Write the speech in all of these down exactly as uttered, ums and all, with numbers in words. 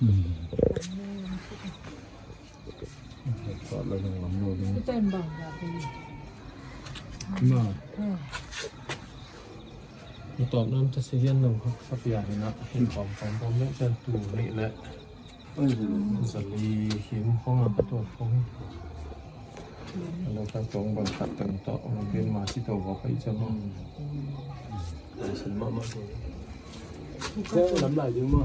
Tua la dang lam lo ding. Tua in bang dah ding. Ma. Tua nam ta si yan lo ha. Sa pia hi na. Hin pom pom pom le chan tu ni le. Zali him khong a ka tuat khong hi. A lo ka tuang bang khat teng tawh, a lo gen ma si to va pai cha ma. Sin ma ma. Lam lai ding ma.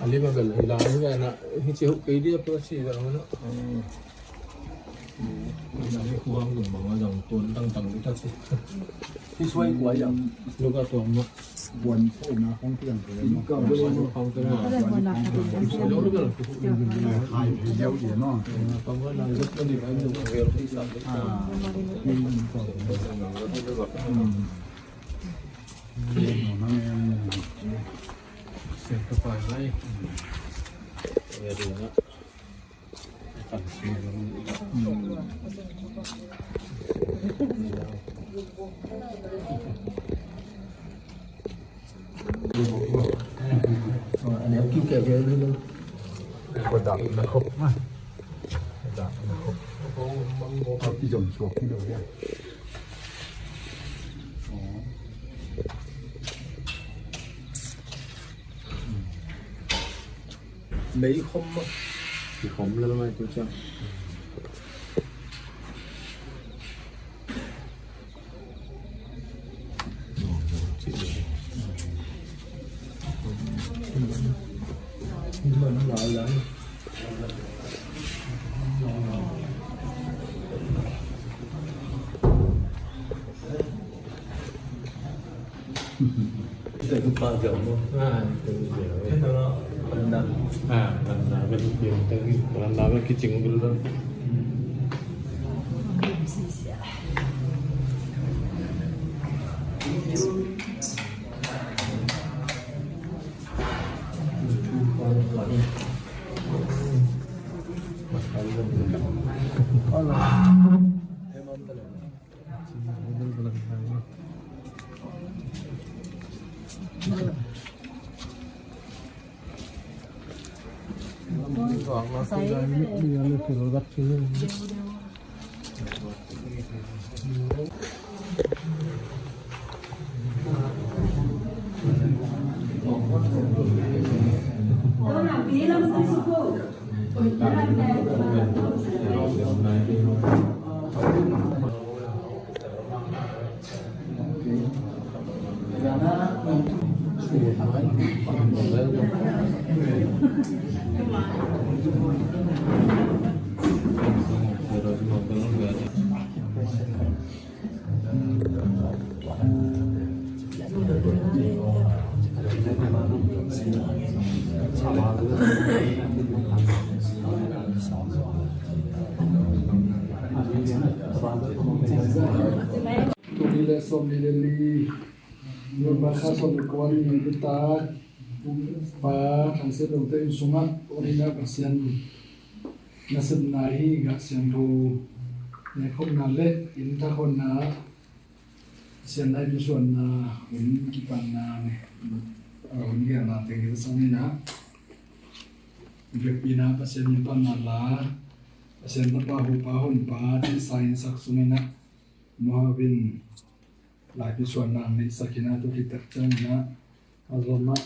A li ma bel hi la hi na, hi chi hu kei dia pa si la ma na. Hi na hi khuang dum bang a dang tuan dang dang hi ta si. Hi suai kua ya. Lo ka tuang ma. Buan khawhna khawng piang ve maw? Buan khawhna khawng piang ve. Hai phei deuh dih maw? Mei khom maw? Kikhom lel mai tu ciang. Tul nih le sawmnih le li, November kha sawm le kua ni, nitak Pa Thang Sian Lo te inn sungah tua ni-in ah Pasian nasepna hi. Gah siangtho nekhopna le inn thak honna, Pasian laipi suanna hun kipanna, hun gelna teng hi ta sang ni-in ah, vekpi-in ah Pasian min panna la, Pasian Tapa, Hu Pa, Honpa cih sa-in sak sungin ah, Nu Hau in laipi suanna neihsak in ah, tua khit tak ciangin ah, a zom ah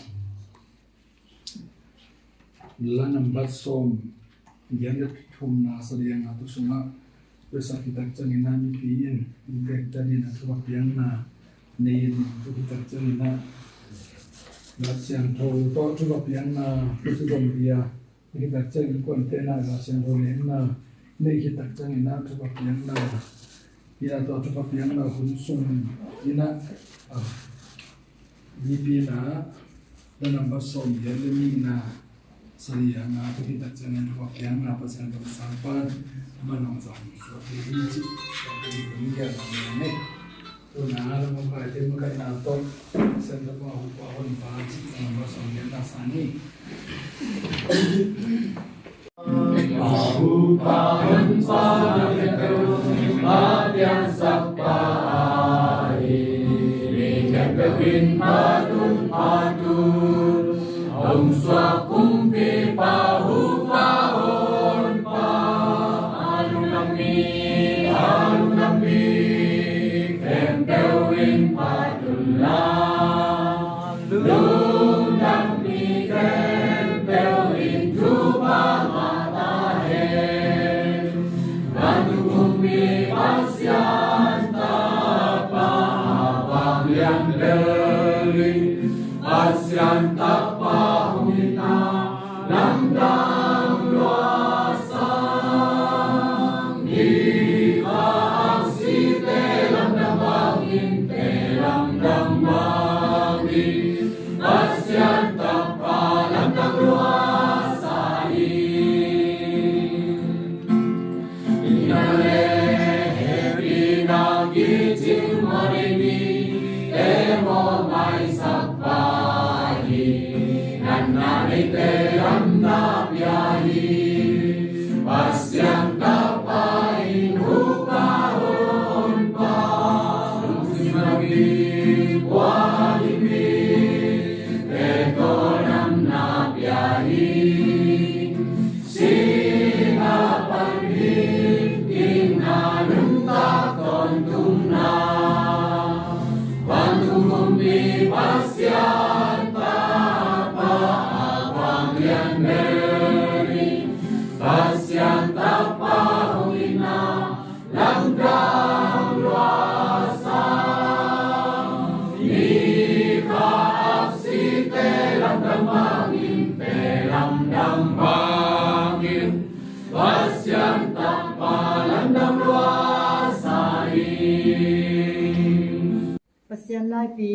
la nambat sawm giat le thumna, sa le nga tuk sungah, tua sak khit tak ciangin ah mipi in inntek dingin ah thupha piakna nei in, tua khit tak ciangin ah Gah Siangtho tawh thupha piakna, tua zom hi a, tua khit tak ciangin kuante in ah Gah Siangtho lehna nei khit tak ciangin ah thupha piakna, hi a, tua thupha piakna hun sungin ah, a, mipi in ah la nambat sawm giat le nihna, sa le nga tuk khit tak ciangin thupha piakna Pasian kamsangpan, a man ong zang suak hi hi cih, tua hi hun gelna nei. Tuna la makaite makaihna tawh Pasian Tapa, Hu Pa, Honpa cih la nambat sawm giatna sa ni. Kumpipa, hupa, honpa, a lungdam mi, a lungdam mi khempeuh in phat un la, lungdam mi khempeuh in thupha ngah ta hen. Vantung kumpi Pasian Tapa, a vanglian bel in Pasian Tapa hong itna lamdang lua sa. Ni kha aksite lamdang bangin, te lamdang bangin Pasian Tapa lamdang lua sa hi. Ina le hehpihna kicing mawh ding hi, te mawh maisak pa hi. Natna neite lamna pia hi. Pasian Tapa in hupa, honpa, lungsim a kipua a kipi te tawh lamna pia hi. Sihna pan hih dingna nuntak tawntungna, vantung kumpi Pasian Tapa, a vanglian bel in Pasian Tapa hong itna lamdang lua sa. Ni kha aksite lamdang bangin, te lamdang bangin Pasian Tapa lamdang lua sa hi. Pasian laipi.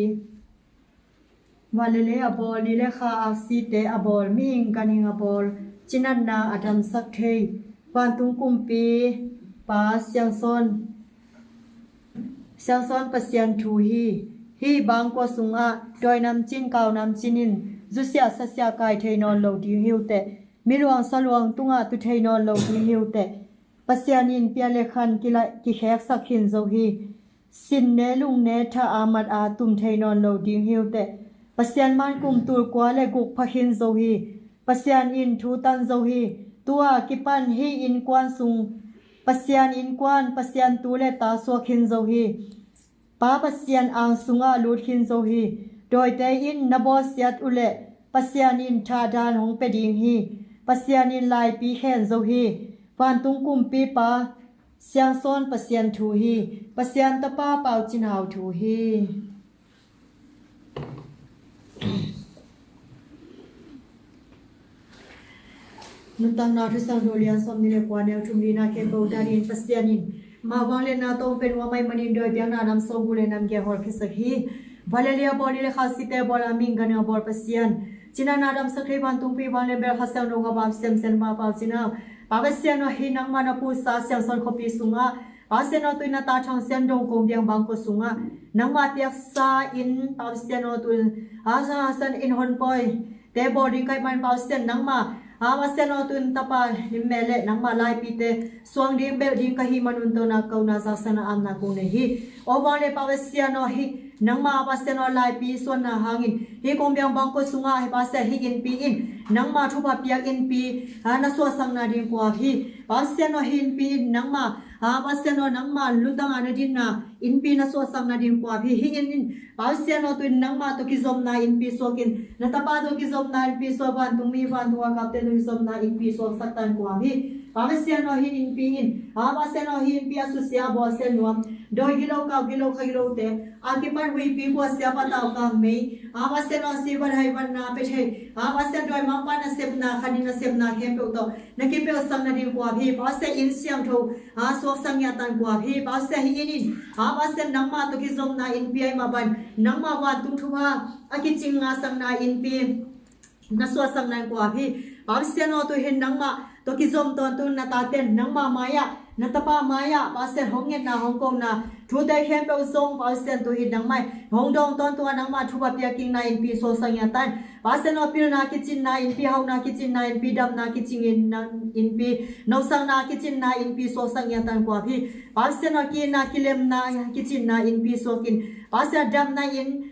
Van le lei a bawl, ni le kha aksite a bawl, mihing ganhing a bawl, cinatna a damsak thei, vantung kumpi Pa Siangsawn, Siangsawn Pasian thu hi. Hih bangkua sungah dawi namcin, kau namcin in zusiah sasiah kai thei nawn lo ding hi uh teh, miluang saluang tungah tu thei nawn lo ding hi uh teh, Pasian in pian le khan kila-, kikheksak khin zo hi. Sin ne lung ne tha a mat a tum thei nawn lo ding hi uh teh, Pasian man kum tul kua le guk pha khin zo hi. Pasian in thu tan zo hi. Tua kipan hih innkuan sung Pasian innkuan, Pasian tu le ta suak khin zo hi. Pa Pasian ang sungah lut khin zo hi. Dawite in na bawlsiat uhleh Pasian in thahdan hong pia ding hi. Pasian in laipi khen zo hi. Vantung kumpi Pa Siangsawn Pasian thu hi. Pasian Tapa Pau Cin Hau thu hi. Nuntakna Thusiangtho lian sawmnih le kua, neu thum lina khempeuh danin Pasian in mah vangliatna tawh hong pia nuam ahih manin dawi biakna nam sawmguk le nam giat hawlkhiasak hi. Van le lei a bawl, ni le kha aksite bawl a, mihing ganhing a bawl Pasian, cinatna damsak thei, vantungpi vanglian bel, Kha Siangtho ngah Pa Pasian, Pasian Pa Pau Cin Hau. Pa Pasian aw, hih nangmah na puhsa Siangsawn khuapi sungah, Pa Pasian aw, tu-in na ta Thang Sian Dong Kong Biang Bangkua sungah nangmah piaksa in, Pa Pasian aw, tu-in a Thang Sian in honpawi te bawl ding ka hih man, Pa Pasian nangmah, a, Pa Pasian aw, tu-in tapa lim meh leh nangmah laipite suang ding, belh ding ka hih manun tawh na kohna, zaksakna, amna kong nei hi. Aw vanglian Pa Pasian aw, hih nangmah, a, Pa Pasian aw, laipi suanna hangin hih Kong Biang Bangkua sungah, hih Pa Pasian, hih innpi in nangmah thupha piak innpi, a, na suahsakna ding kuap hi. Pa Pasian aw, hih innpi in nangmah, a, Pa Pasian aw, nangmah lutang a na dinna innpi na suahsakna ding kuap hi. Hih inn in, Pa Pasian aw, tu-in nangmah tawh kizopna innpi suakin, na tapa tawh kizopna innpi suak, vantungmi vantung a kapte tawh kizopna innpi suaksak tan kuap hi. Pa Pasian aw, hih innpi in, a, Pa Pasian aw, hih innpi a susia a bawlsia nuam, dawi gilo, kau gilo, kha gilote a kipan huihpi, kuasia, patau, kangmei, a, Pa Pasian aw, sivat haivatna pia thei, a, Pa Pasian, dawimangpa nasepna, khanin nasepna khempeuh tawh na kipelhsak nading kuap hi. Pa Pasian, inn siangtho, a, suaksak ngiat tan kuap hi. Pa Pasian, hih inn in, a, Pa Pasian, nangmah tawh kizopna innpi ahih mah bangin nangmah vantung thupha a kicing ngahsakna innpi na suahsak nading kuap hi. Pa Pasian aw, tu-in nangmah tawh kizom tawntung na taten nangmah mai-ah, na tapa mai-ah, Pa Pasian, hong ngetna, hong kona thute khempeuh zong, Pa Pasian, tu-in nangmah in hong dawng tawntung a, nangmah thupha piak kikna innpi suaksak ngiat tan. Pa Pasian aw, pilna kicinna innpi, hauhna kicinna innpi, damna kicing in, innpi, nopsakna kicinna innpi suaksak ngiat tan kuap hi. Pa Pasian aw, ki-itna kilemna kicinna innpi suakin, Pa Pasian, damna inn,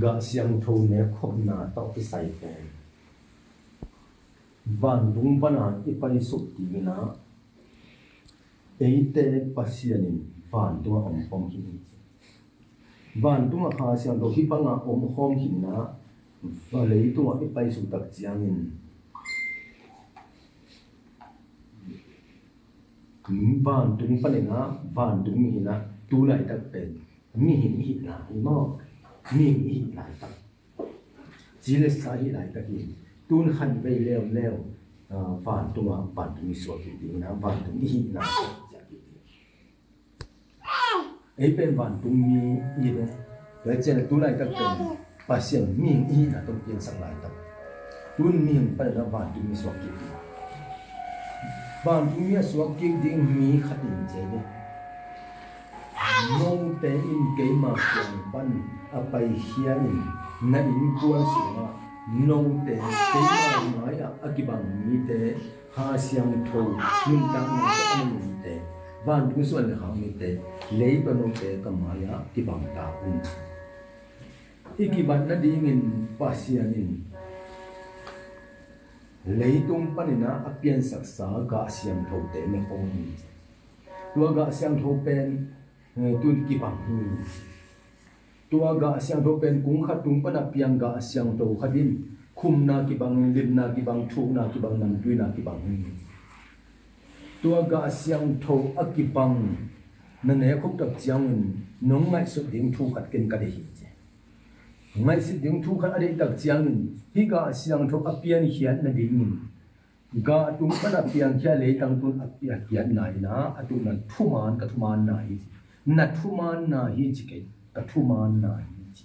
Gah siangtho nek khopna tawh kisai pen vantung pana i paisuk dingin ah eite Pasian in vantungah omkhawm hi. Vantungah Kha Siangtho hih bangah omkhawm hi-in ah, leitungah i paisuk tak ciangin vantung panin ah vantung mihing ah tu laitak pen mihing i hihna hi maw? Mihing i hih laitak, ci le sa i hih laitak hi. Tun khatvei leuleu, ah, vantungah vantung i suak kik ding, vantung i hihna ei pen vantung mi i hi ve. Tua hi ciangin tu laitak pen Pasian mihing i hihna tawh piansak laitak. Tun mihing panin ah vantung mi suak kik ding. Vantung mi a suak kik ding mi khat in ci hi ve. Note in keima kiang pan a paikhia in, na innkuan sungah note keima mai-ah a kibang mite Kha Siangtho nuntakna tawh a na nunte, vantung sung a na khak mite, lei tawh note ka mai-ah kibang ta un. I kibat nadingin Pasian in leitung panin ah a piansaksa Gah Siangthote ne khawm hi. Tua Gah Siangtho pen, eh, tun kibang hi. Tua Gah Siangtho pen kung khat tung pana piang Gah Siangtho khat in khumna kibang, limna kibang, thukna kibang, namtuina kibang hi. Tua Gah Siangtho a kibang na nek khop tak ciangin nong ngaihsut ding thu khat ken ka deih hi ci. Ngaihsut ding thu khat a deih tak ciangin hih Gah Siangtho a piankhiat nadingin Gah tung pana piangkhia leitang tun a piangkhiatna in ah a tun na thuman, ka thumanna hi ci. Na thumanna hi ci kei, ka thumanna hi ci.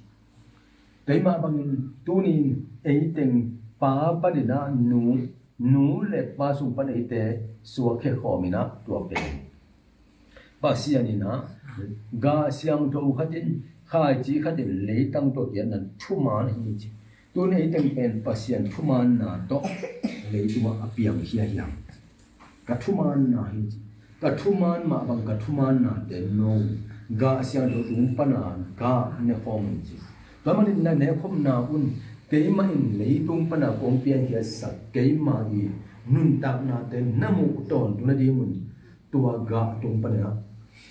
Tua mah bangin tunin eiteng pa panin ah nu, nu le pa sung pan eite suakkhia khawm in ah tua pen Pasian in ah gah siangtho khat in, khaici khat in leitang tawh kiatna thuman hi ci. Tun eiteng pen Pasian thumanna tawh leitungah a piangkhia hiam? Ka thumanna hi ci. Ka thuman mah bang ka thumannate no gah siangtho tung pana gah ne khawm in ci. Tua manin na nekhopna un keimah in leitung pana kong piangkhiatsak keimah i nuntaknate na muh tawntung nadingun tua gah tung pana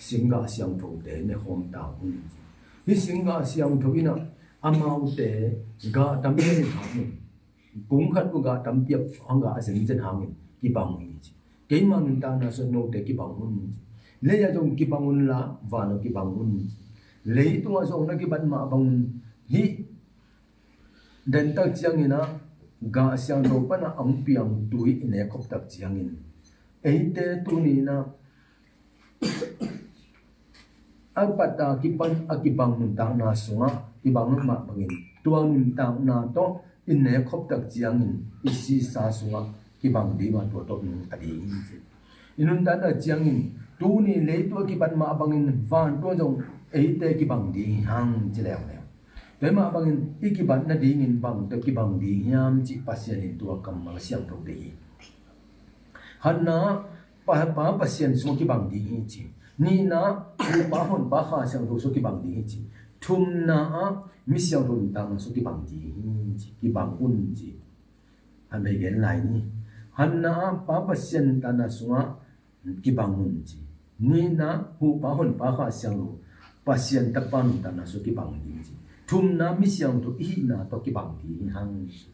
singgah siangthote nekhawm ta un. Hih singgah siangtho in ah amaute gah tampi in hang in, kung khat uh gah tampi a hang gah a zengzen hangin kibang hi ci. Keimah nuntakna sung note kibang un ci. Lei ah zong kibang unla van ah kibang un ci. Leitungah zong na kibat mah bangin hih dentak ciangin ah gah siangtho pana a hong piang tui i nekhop tak ciangin eite tuni in ah a pat a kipan a kibang nuntakna sungah kibang mah bangin tua nuntakna tawh i nekhop tak ciangin i sisa sungah kibang ding a tua tawh nung a ding hi ci. I nuntakna ciangin tuni leitung a kibat mah bangin vantung zong eite kibang ding hi hang ci leuleu. Tua mah bangin i kibat nadingin bang tawh kibang ding hiam cih Pasian in tua kammal siangtho deih hi. Khatna pa, pa Pasian sungah kibang ding hi ci. Nihna Pu, Pa, Honpa, Kha Siangtho sungah kibang ding hi ci. Thumna ah mi siangtho nuntakna sungah kibang ding hi ci. Kibang un ci. Khat vei gen lai ni. Khatna ah Pa Pasian nuntakna sungah kibang un ci. Nihna Pu, Pa, Honpa, Kha Siangtho, Pasian Tapa nuntakna sungah kibang ding ci. Thumna mi siangtho i hihna tawh kibang ding hi hang ci.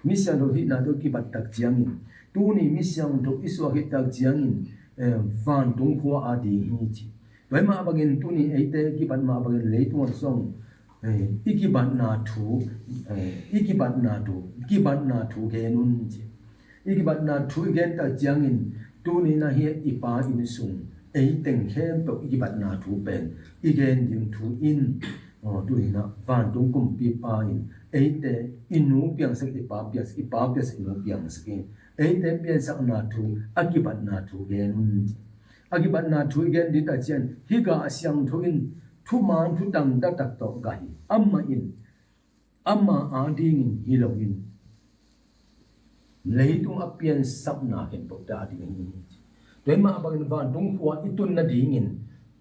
Mi siangtho hihna tawh kibat tak ciangin tuni mi siangtho i suak khit tak ciangin eh, vantung khua a ding hi ci. Tua mah bangin tuni eite kibat mah bangin leitungah zong eh, i kibatna thu eh, i kibatna thu kibatna thu gen un ci. I kibatna thu i gen tak ciangin tuni in ah hih i Pa inn sung eiteng khempeuh i kibatna thu pen i gen ding thu in, aw, tuni in ah vantung kumpipa in eite i nu piangsak, i pa piangsak, i pa piangsak, i nu piangsak in eite piansakna thu a kibatna thu gen un ci. A kibatna thu i gen ding tak ciang hih gah siangtho in thuman thutang taktak tawh gah hi. Amah in ama adingin hi loin leitung a piansakna khempeuhte ading hi ci. Tua mah bangin vantung khua i tun nadingin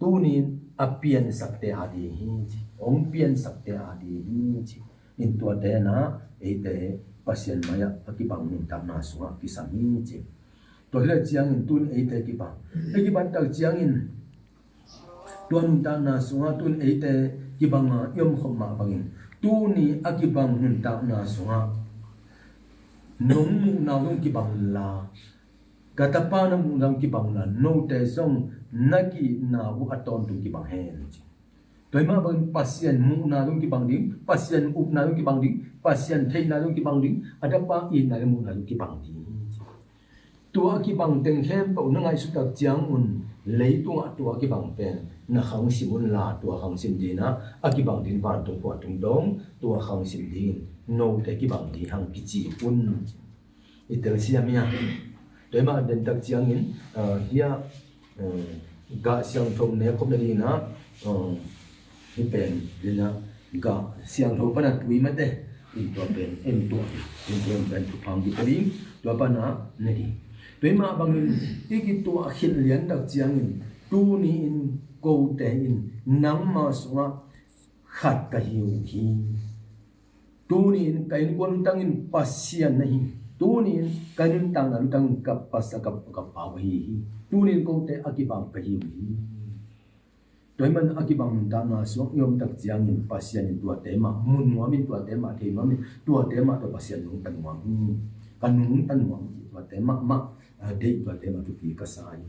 tunin a piansakte ading hi ci. Hong piansakte ading hi ci. In tuate na eite Pasian mai-ah a kibang nuntakna sungah kisam hi ci. Tua hi le ciangin tun eite kibang, ei kibat tak ciangin tua nuntakna sungah tun eite kibanga i omkhop mah bangin tuni a kibang nuntakna sungah nong muhna uh zong kibang unla, ka tapa na muhna uh zong kibang unla, note zong na ki-itna uh a tawntung kibang hen ci. Tua mah bangin Pasian muhna uh zong kibang ding, Pasian upna uh zong kibang ding, Pasian theihna uh zong kibang ding, a tapa itna le muhna uh zong kibang ding. Tua a kibang teng khempeuh na ngaihsut tak ciangun leitungah tua a kibang pen na khangsim unla, tua khangsim dingin a kibang ding vantung khua tung dong tua khangsim dingin note kibang ding hang kici un. I telsiam hi a. Tua mah den tak ciangin ah, hia ah, gah siangtho nekhop nadingin ah, ah, hih pen dina gah siangtho pana tui mate in tua pen en tua in tua pen thupha hong kipia ding, tua pana ne ding. Tua mah bangin i kituah khit lian tak ciangin tuni in kote in nangma sungah khat ka hi uh hi. Tuni in ka innkuan lutangin Pasian na hi. Tuni in ka nuntakna lutangin ka Pasian ka, ka Pa uh ahi hi. Tuni in kote a kibang ka hi uh hi. Tua hi man a kibang nuntakna sungah i om tak ciangin Pasian in tuate mah mu nuam in, tuate mah thei nuam in, tuate mah tawh Pasian nungta nuam hi. Ka nungta nuam hi, tuate mah mah ah, deih, tuate mah thupi ka sa hi.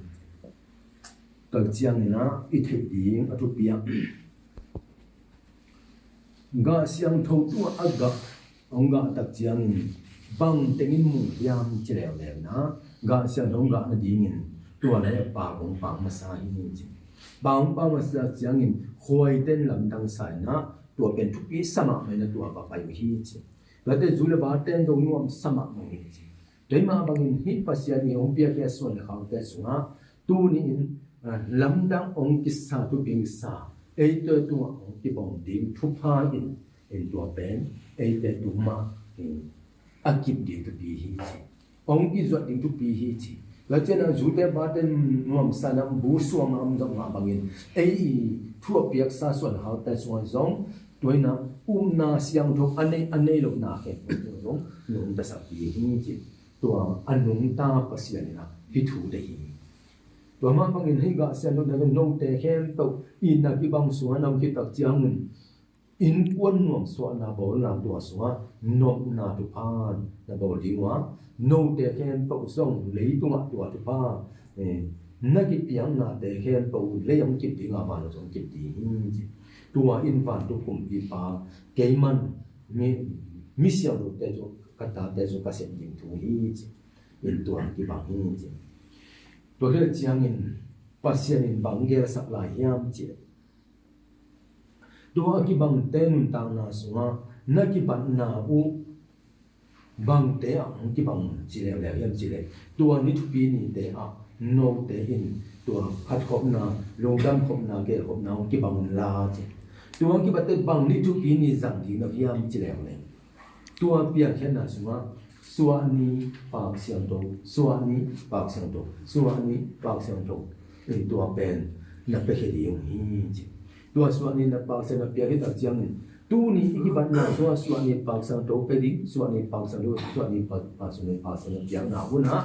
Tua ciangin ah i theih ding a thupi ah gah siangtho tungah a gah hong gah tak ciangin bang tengin mu hiam ci leuleu in ah gah siangtho hong gah nadingin tua lai-ah paak hong paak masa hi ci. Paak hong paak masa ciangin khuaiten lamdang sa in ah Tua pen thupi sa mahmah in a tua va pai uh hi ci. Tuate zu le vate in zong nuam sa mahmah uh hi ci. Tua hi mah bangin hih Pasian in hong piak hia suan le khaute sungah tuni in, ah, lamdang hong kisa, thupi sa, eite tungah hong kibang ding thupha in, in tua pen eite tungah, in a kip ding thupi hi ci. Hong kizuat ding thupi hi ci. Tua ciangin a zute vate nuamsa na bu suang a om zong mah bangin ei thu a piaksa suan khaute sungah zong tua in a upna siangtho a nei, a nei lohna khempeuh zong nungta sak ding hi ci. Tua a nungta Pasian in a hih thu deih hi. Tua mah bangin hih gah siangtho na note khempeuh itna kibang sungah na om khit tak ciangin innkuan nuam suahna bawlna tua sungah nopna thupha na bawl ding uh a, note khempeuh zong leitungah tua thupha, eh, na kipiaknate khempeuh lei hong kip ding a, van zong kip ding hi ci. Tua in vantung kumpipa keiman mi, mi siangthote cu, ka tate cu ka sep ding thu hi ci. In tua kibang hi ci. Tua hi ciangin Pasian in bang gelsak lai hiam cih leh, tua a kibangte nuntakna sungah na kibatna uh bangte ah hong kibang ci leuleu hiam cih leh, tua ni thupi nite ah note in tua phatkhopna, lungdamkhopna, gelkhopna hong kibang unla ci. Tua hong kibatte bang ni thupi ni zang ding na hiam ci leuleu, tua piankhiatna sungah suahni, paak siangtho, suahni, paak siangtho, suahni, paak siangtho, in tua pen na piakhia ding uh hi ci. Tua suahni na paak siangtho na piak hi tak ciangin tuni i kibatna sungah suahni, paak siangtho pia ding, suahni, paak siangtho, suahni, paak, paak siangtho, paak siangtho piakna hunah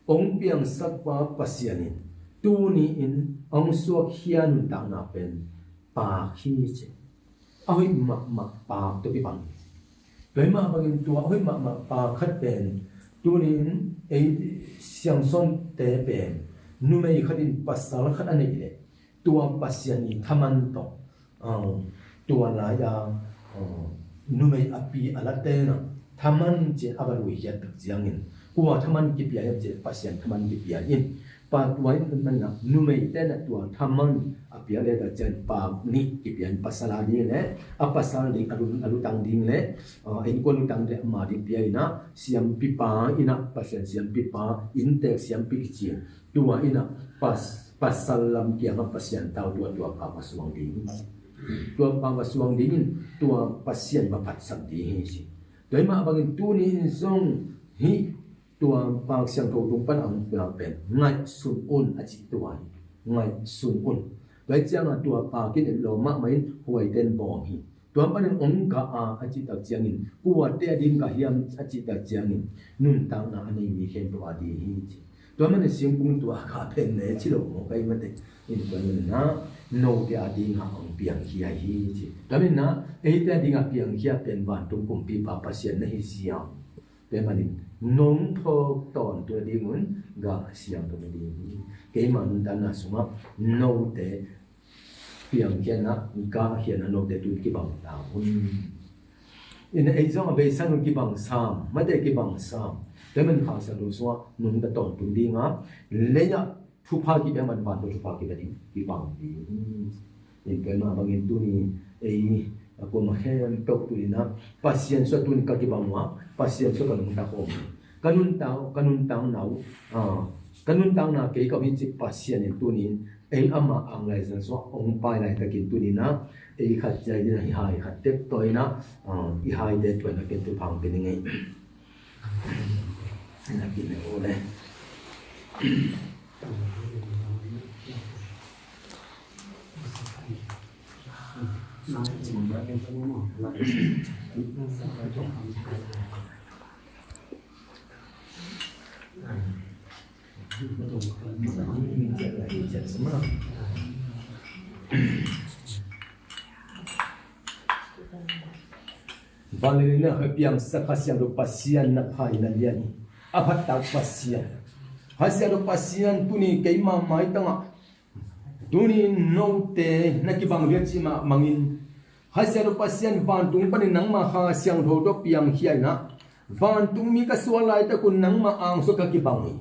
hong piangsak pa Pasian in tuni in hong suakkhia nuntakna pen paak hi ci. A hoih mahmah paak tawh kibang hi. Tua hi mah bangin tua a hoih mahmah paak khat pen tuni in ei siangsawnte pen numei khat in pasal khat a neih leh tua Pasian i thaman tawh, uh, tua lai-a, uh, numei a pi a la tenah thaman ci-in a va luikhiat tak ciangin kua thaman kipia hiam cih leh Pasian thaman kipia in, pa tua in manah numei tenah tua thaman a piak leh tak ciangin paak nih kipia in, pasal a ding leh a pasal ding, a lu, a lutang ding leh, uh, innkuan lutang ding ama ding pia in ah siampipa in ah, Pasian siampipa, inntek siampi kici in, tua in ah pas, pasal lam kiangah Pasian tau tua, tua paak va suang ding. Tua paak va suang ding in tua Pasian va phatsak ding hi ci. Tua hi mah bangin tuni in zong hih tua paak siangtho tung pan a hong piak pen ngaihsun un a cih tua hi. Ngaihsun un. Tua hi ciangah tua paak in et lo mahmah in huaite in bawm hi. Tua panin hong gah a, a cih tak ciangin kuate a ding gah hiam a cih tak ciangin nuntakna a nei mi khempeuh a ding hi ci. Tua manin singkung tua gah pen ne ci lo maw, ka hi mate. In tua manin ah note a dingah hong piangkhia hi ci. Tua manin ah eite a dingah piangkhia pen vantung kumpipa Pasian na hi siam. Tua manin nong phawk tawntung a dingun gah siangtho na ding hi. Keima nuntakna sungah note piangkhiatna, gahkhiatna note tun kibang ta un. In ei zong a beisa un kibang sam, mate kibang sam. Tua man Kha Siangtho sungah nungta tawntung ding a, lei-ah thupha kipia man vantung thupha kipia ding kibang ding. In tua mah bangin tuni ei a kuama khempeuh tuni na Pasian sungah tuni ka kibang uh a, Pasian sungah ka nungta khawm. Ka nuntak, ka nuntakna uh, ah, ka nuntakna kei ka hi ci Pasian in tuni in ei ama ang lai zan sungah hong pai laitakin tuni na ei khat ciai ding a i hai khat tek tawi na, ah, i haite tuan a ken tu phang pen i ngei. Na kin le o le. Vanlei na ka piangsak Kha Siangtho Pasian na pha in a lian hi. A phattak Pasian. Kha Siangtho Pasian tuni keima maitangah tuni note na kibang lian cih mah bangin Kha Siangtho Pasian vantung panin nangmah Kha Siangtho tawh piangkhia in ah, vantungmi ka suah laitakun nangmah ang sungah ka kibang hi.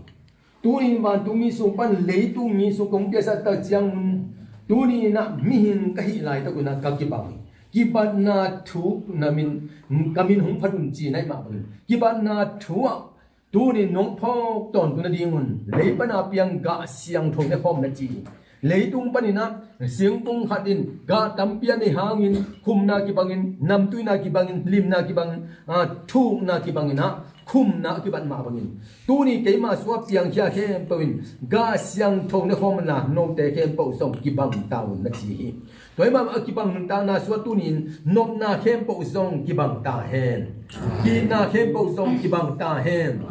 Tuni in vantungmi sung pan leitungmi sung kong piasak tak ciangun tuni in ah mihing ka hih laitakun ah ka kibang hi. Kibatna thu na min, ka min hong phat un ci na hih mah bangin, kibatna thu ah tuni nong phawk tawntung nadingun lei pana piang gah siangtho ne khawm na ci hi. Leitung panin ah singkung khat in gah tampi a nei hangin, khumna kibangin, namtuina kibangin, limna kibangin, ah, thukna kibangin ah khumna a kibat mah bangin, tuni keima sungah piangkhia khempeuh in gah siangtho ne khawm unla, note khempeuh zong kibang ta un na ci hi. Tua hih mah a kibang nuntakna sungah tuni-in nopna khempeuh zong kibang ta hen. Itna khempeuh zong kibang ta hen.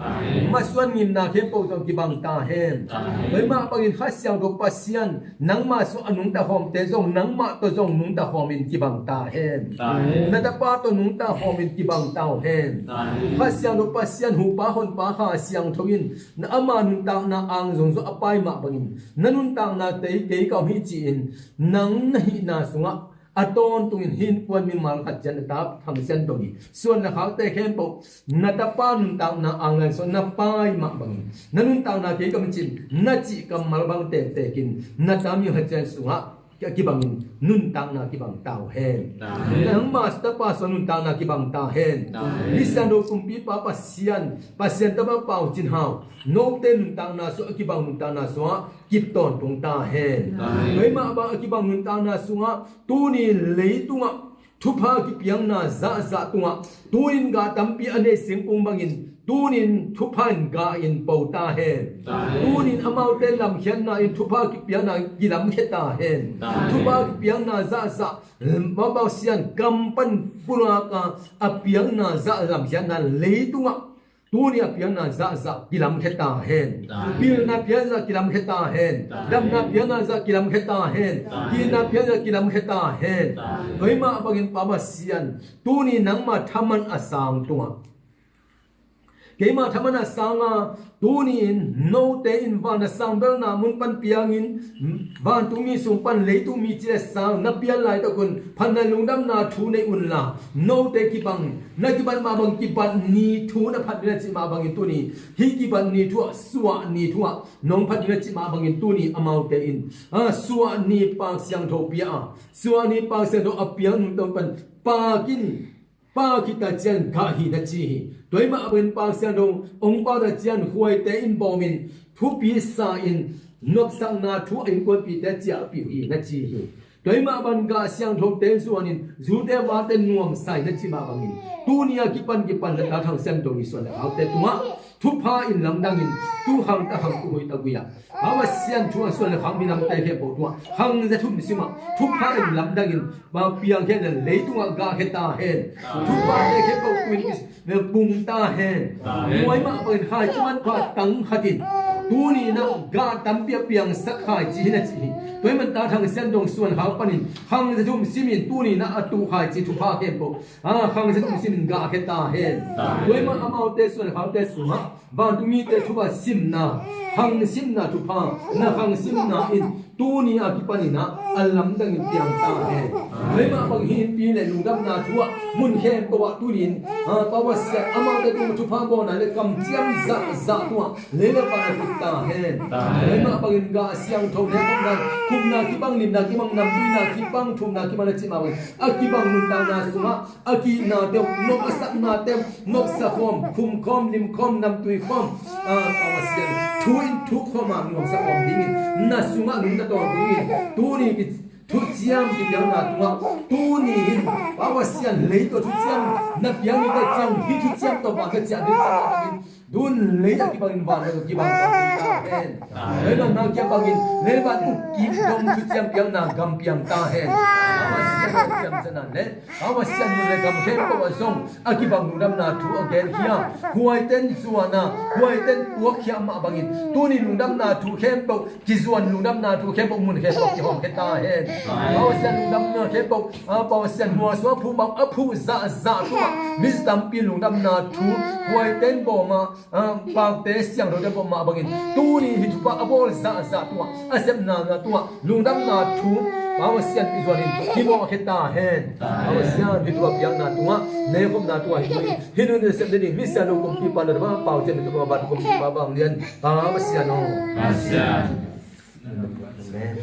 Masuan ngimna khempeuh zong kibang ta hen. Tua hih mah bangin Kha Siangtho Pasian nangma sungah a nungta khawmte zong nangmah tawh zong nungta khawmin kibang ta hen. Na tapa tawh nungta khawmin kibang ta uh hen. Kha Siangtho Pasian, Hupa, Honpa, Kha Siangtho in na ama nuntakna ang zong zong a pai mah bangin, na nuntakna tei kei ka om hi ci-in nang na hihna sungah a tawntungin hih puan mimal khat ciang na tap thangsian dong hi. Suan le khakte khempeuh na tapa nuntakna ang lai sungah na pai mah bangin, na nuntakna kei ka om hi ci-in na cih kammal bang tektekin na tami khat ciang sungah a kibangin nuntakna kibang ta uh hen. Nangma tapa sungah nuntakna kibang ta hen. Kha Siangtho Kumpipa Pasian, Pasian tapa Pau Cin Hau, note nuntakna sungah a kibang nuntakna sungah kip tawntung ta hen. Tua hih mah bang a kibang nuntakna sungah tuni leitungah thupha kipiakna zahzah tungah tunin gah tampi a nei singkung bangin tunin thupha in gah in po ta hen. Tunin amaute lamkhiatna in thupha kipiakna kilamkhia ta hen. Thupha kipiakna zahzah, Pasian kam pan pulaka a piakna zah lamkhiatna leitungah tuni a piakna zahzah kilamkhia ta hen. Pilna piakna zah kilamkhia ta hen. Damna piakna zah kilamkhia ta hen. Itna piakna zah kilamkhia ta hen. Tua hih mah bangin Pa Pasian, tuni nangma thaman a sang tungah, keima thaman a sanga tuni-in note in van a sang belna mun pan piangin, vantungmi sung pan leitungmi ci le sang na pian laitakun phatna lungdamna thu nei unla, note kibang, na kibat mah bang kibat ni thu na phat ding na cih mah bangin tuni hih kibat ni thu ah, suah ni thu ah nong phat ding na cih mah bangin tuni amaute in, ah, suah ni Pak Siangtho pia a, suah ni Pak Siangtho a piang nung tawh pan pak in, pak khit ta ciang gah hi na ci hi. Tua hih mah bangin Pak Siangtho hong pak ta ciang khuaite in bawmin thupi sa-in nopsakna thu a innkuanpihte ciahpih uh hi na ci hi. Tua hih mah bang gah siangthote zuanin zute vate nuamsa hi na cih mah bangin tuni a kipan kipan na ta thangsiam dong hi, suan le khaute tungah thupha in lamdangin tu khang ta khang tu hoih ta gui-ah Pa Pasian thu a suan le khak minamte khempeuh tungah khang za thum simah thupha in lamdangin piangkhia in leitungah gahkhia ta hen. Thupha te khempeuh tuin bung ta hen. Nuai mah bangin khaici manpha tang khatin tuni in ah gah tampi a piangsak khaici hi na ci hi. Tua hih man ta thangsiam dong suan khak panin khang za thum simin tuni in ah a tuh khaici thupha khempeuh, ah, khang za thum simin gahkhia ta hen. Tua hih man amaute suan khaute sungah vantungmite thupha simna, khang simna thupha, na khang simna in tuni a kipanin ah a lamdangin piang ta hen. Tua hih mah bang hih innpi le lungdamna thu ah mun khempeuh ah tuni in, ah, Pa Pasian amaute tung thupha bawlna le kamciam zahzah tungah lei le van a kip ta hen. Tua hih mah bangin gah siangtho ne khumna, khumna kibang, limna kibang, namtuina kibang, thumna kibang na cih mah bangin a kibang nuntakna sungah a kihnate uh, nop a saknate uh nopsa khawm, khum khawm, lim khawm, namtui khawm, ah, Pa Pasian thu in thu khawm a nuamsa khawm dingin na sungah nungta tawntung in tuni ki thuciam kipiakna tungah tuni in Pa Pasian lei tawh thuciam na piak ni ka ciang hih thuciam tawh van ka ciah ding ciah ding dun lei a kibangin van a kibang tawntung ta hen. Lei bang na kia bangin lei bang uk kip dong thuciam piakna gam piang ta hen. Pa Pasian thuciam sana le Pa Pasian mun le gam khempeuh ah zong a kibang lungdamna thu a genkhia khuaiten zuana, khuaiten puakkhia mah bangin tuni lungdamna thu khempeuh kizuan, lungdamna thu khempeuh mun khempeuh kihawmkhia ta hen. Pa Pasian lungdamna khempeuh, ah, Pa Pasian mualsuah a phuh bang a phuh zahzah tungah mi tampi lungdamna thu khuaiten bawm a, ah, pakte siangthote bawm mah bangin tuni hih thupha a bawl zahzah tungah a sepna tungah lungdamna thu Pa Pasian i zuanin kibawhkhia ta hen. Pa Pasian hih thupha piakna tungah, nekhopna tungah hih thu in hih thu in sep nading mi siangtho kumpipa na tapa Pau Cin, na tapa Van kumpipa Vanglian, Pa Pasian aw. Pasian. Amen.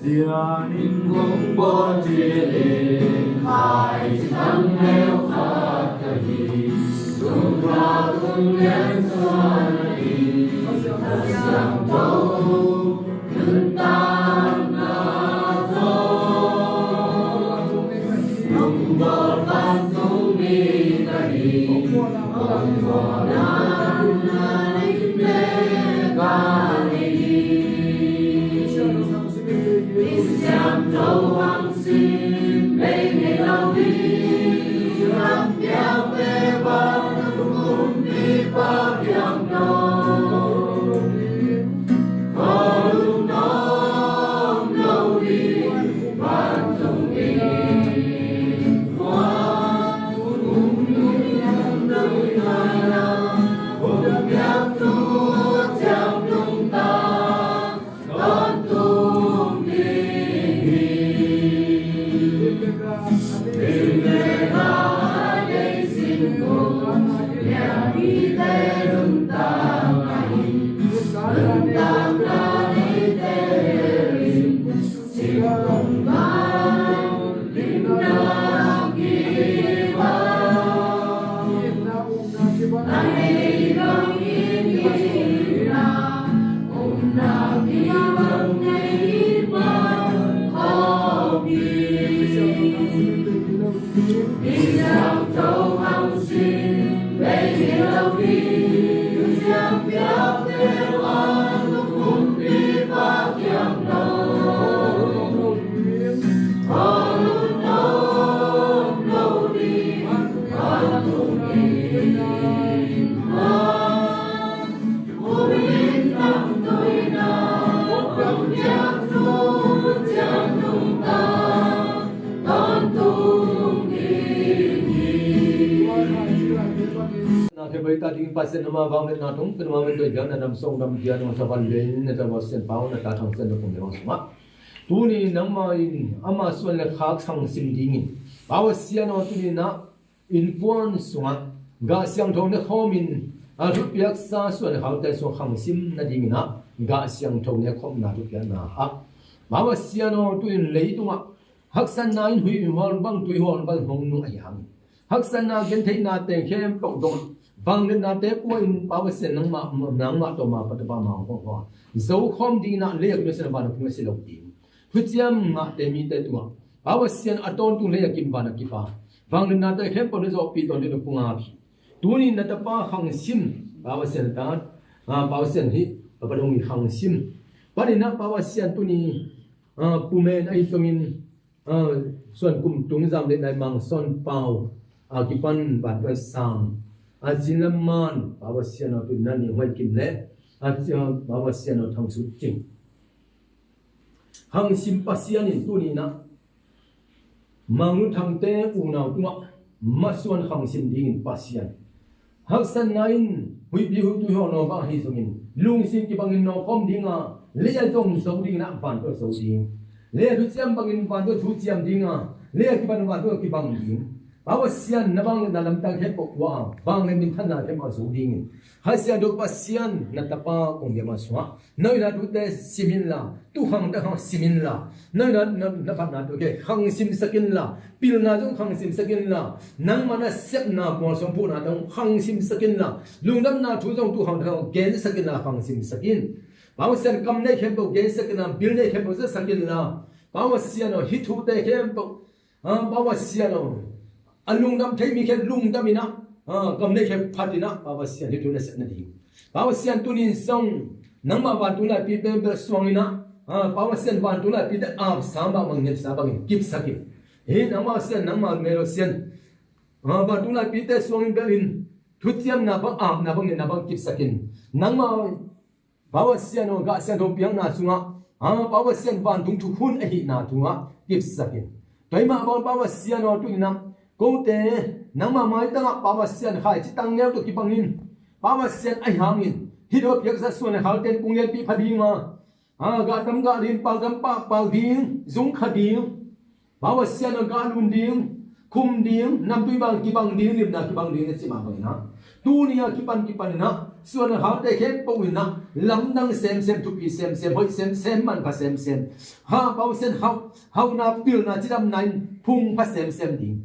Sianin kong bawl cilin khai ci tang leu khat ka hi. Tung khat tung lian suan a hi. Ka siang tho nuntakna tho. Kong bawl pan tung mi ka hi. Kong bawl na na lim le ka hi. Na thei bai ta ding Pasian ama vangliatna tungpen ama min doi diang na nam song dam diang na sa van len na ta Pasian pau na ta thang sen na kum le wang sungah. Tuni nangmah in ama suan le khak sang sim dingin pau Pasian aw tuni na innkuan sungah gah siangtho ne khawmin a thupiaksa suan le khakte sungah khangsim nadingin ah gah siangtho ne khawmna thupiakna ah pau Pasian aw tuni in leitungah haksatna in huih hual bang tui hual bang hong nung ahi hangin haksatna gentheihnate khempeuh dong vangliatnate pua-in pau Pasian nangmah nangmah tawh ma patapa ma hong hua zo khawm dingin ah lei a kim a si lo ding thuciam ngahte mite tungah pau Pasian a tawntung lei a kim van a kipa vangliatnate khempeuh na zawhpih tawntung na kungak hi. Tuni na tapa khangsim pau Pasian ta pau Pasian hi papa dong hi khangsim panin ah pau Pasian tuni pumen ahi zongin suan kum tung zam le nai mang son pau a kipan van tua sang a cin lam man pau Pasian aw tuni na ni huai kim le a pau Pasian aw thang sut cing. Hangsim Pasian in tuni na Manglu Thangte unau tungah masuan khangsim dingin Pasian haksatna in huihpi huihtui haw naw bang ahi zongin lungsim kibangin naw khawm dinga lei a zong zo dingin ah vantua zo ding lei a thuciam bangin vantua thuciam dinga lei a kiban vantua kibang ding pau Pasian na vangliatna lamtang khempeuh ua a vangliat minthanna khempeuh a zo dingin Kha Siangtho Pasian na tapa kong biama sungah na ina tute sim inla tukhang takhang sim inla na ina na phatna tute khang simsak inla pilna zong khang simsak inla nangmah na sepna mualsuang phuhna zong khang simsak inla lungdamna thu zong tukhang takhang gensak inla khang simsak in. Pau Pasian kam nei khempeuh gensak inla bil nei khempeuh zetsak inla Pau Pasian aw hih thute khempeuh Pau Pasian aw a lungdam thei mi khe lungdam inah kam nei khe phat inah Pau Pasian hih thu na sep nading Pa Pasian, tuni-in zong nangmah vantung laipite bel suangin ah, ah, Pa Pasian, vantung laipite apsa mah bangin, ngetsa bangin kipsak in. Hi nangmah Pasian, nangmah melo Sian, ah, vantung laipite suangin bel in thuciamna bang, apna bang, ngetna bang kipsak in. Nangmah Pa Pasian aw, gah siangtho piakna sungah, ah, Pa Pasian, vantung thukhun ahihna tungah kipsak in. Tua ahih mah bangin Pa Pasian aw, tuni-in ah kote nangmah maitangah Pa Pasian, khaici tang neu tawh kibangin, Pa Pasian, ahih hangin hih tawh piaksa suan le khalte in kong lianpih pha ding a, ah, gah tam gah ding, pak tam pak pak ding, zung kha ding, Pa Pasian aw, gah lun ding, khum ding, namtui bang kibang ding, limna kibang ding na cih mah bangin ah, tuni a kipan kipan in ah, suan le khalte khempeuh in ah, lamdang semsem, thupi semsem, hoih semsem, manpha semsem, ha, Pa Pasian, hauh, hauhna, pilna, cidamna in phungpha semsem ding.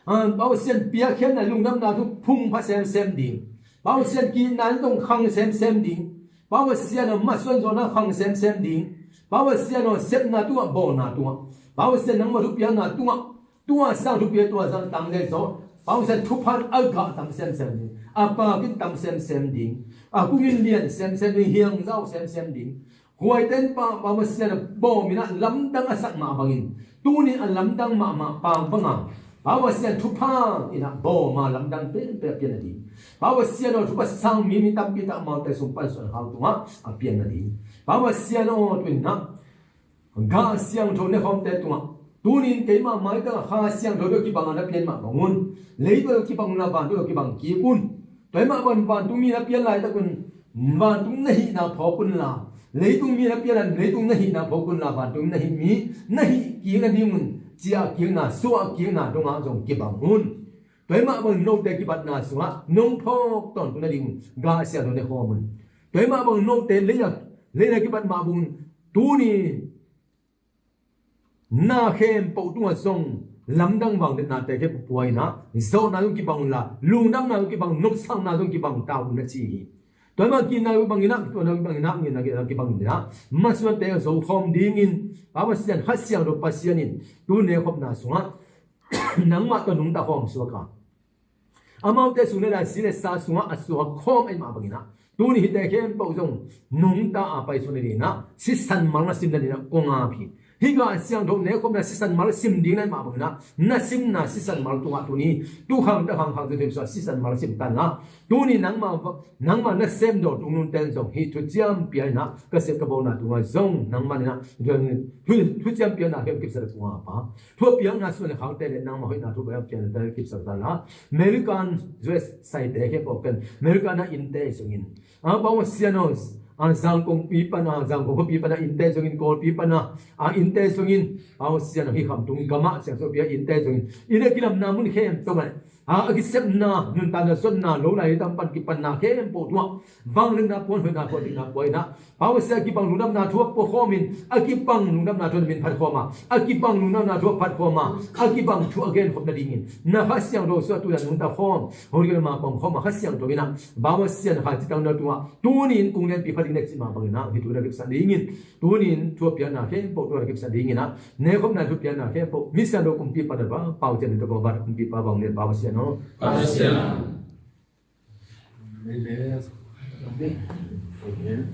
Ah, Pa Pasian, piakkhiatna, lungdamna thu phungpha semsem ding. Pa Pasian, ki-itna in zong khang semsem ding. Pa Pasian aw, masuan zawhna khang semsem ding. Pa Pasian aw, sepna tungah, bawlna tungah, Pa Pasian, nangmah thupiakna tungah, tua sang thupi, tua sang tang le zawh, Pa Pasian, thupha in a gah tam semsem ding. A pakin tam semsem ding. A kungin lian semsem ding, hiangzau semsem ding. Huaite in Pa, Pa Pasian aw, bawm in ah lamdang a sak mah bangin, tuni a lamdang mahmah Pa bang a, Pa Pasian, thupha in ah bawm a lamdang penpen a pian nading, Pa Pasian aw, thupha sang mi, mi tampi tak amaute sung pan suan khau tungah a pian nading, Pa Pasian aw, tuni-in ah gah siangtho nekhawmte tungah, tuni-in keimah maitangah Kha Siangtho tawh kibang a na pian mah bang un, leitung tawh kibang un la, vantung tawh kibang kik un. Tua ahih mah bangin vantung mi na pian laitak un, vantung na hihna phawk un la, leitung mi na pian la, leitung na hihna phawk un la, vantung na hih mi na hih kik nading un, ciah kikna, suah kikna dongah zong kibang un. Tua ahih mah bangin note kibatna sungah nong phawk tawntung nading un gah siangtho nekhawm un. Tua ahih mah bangin note lei a, lei a kibat mah bangin tuni na khempeuh tungah zong lamdang vangliatnate khempeuh pua in ah, zawhna zong kibang un la, lungdamna zong kibang, nopsakna zong kibang ta un na ci hi. Tua ahih mah ki-itna kibang in ah, kituahna kibang in ah, ngetna kibang in ah, masuante zokhawm dingin Pa Pasian, Kha Siangtho Pasian in tu nekhopna sungah nangmah tawh nungta khawm suak a, amaute sung le lai, si le sa sungah a suak khawm ahih mah bangin ah, tuni hihte khempeuh zong nungta a paisuak nading in ah, sisan mal na sim nading in ah kong ap hi. Hih gah siangtho nekhopna sisan mal sim ding na hih mah bangin ah, na simna sisan mal tungah tuni, tu khang ta khang khang tu themsuah sisan mal sim tan la, tuni nangmah, nangmah na sem daw tung nunten zong hih thuciam pia in ah, ka sep ka bawlna tungah zong nangmah in ah thu, thuciam piakna khempeuh kipsak kong ap a, thu a piakna suan le khalte le nangmah hoihna thu a piakna te kipsak ta la. American, U S saite khempeuh ken, American a innte zongin, a, Pa Pasian aw, a, Zangkong pi pan a, Zangkong khuapi pan a innte zongin, Kawlpi pan a, a, innte zongin, Pa Pasian aw, hih Khamtung gamah Siangsawn pi a innte zongin, inn a kilamna mun khempeuh mah, a, a kisepna, nuntakna, suanna, lo lai tam pan kipanna khempeuh tungah vangliatna puan, hoihna puan, dikna puan in ah, Pa Pasian, a kibang lungdamna thu a pua khawm in, a kibang lungdamna thu a min phat khawm a, a kibang lungdamna thu a phat khawm a, a kibang thu a genkhop nadingin na Kha Siangtho suah tu in ah nungta khawm, hoih kei mah pang khawm a, Kha Siangtho in ah Pa Pasian, khaici tang neu tungah tuni-in kong lianpih pha ding na cih mah bangin ah hih thu na kipsak dingin, tuni-in thu a piakna khempeuh thu na kipsak dingin ah, nekhopna thu piakna khempeuh, mi siangtho kumpipa tapa, Pau Cian Tapa, kumpipa bang lian Pa Pasian aw. Pa Pasian. Amen. Amen.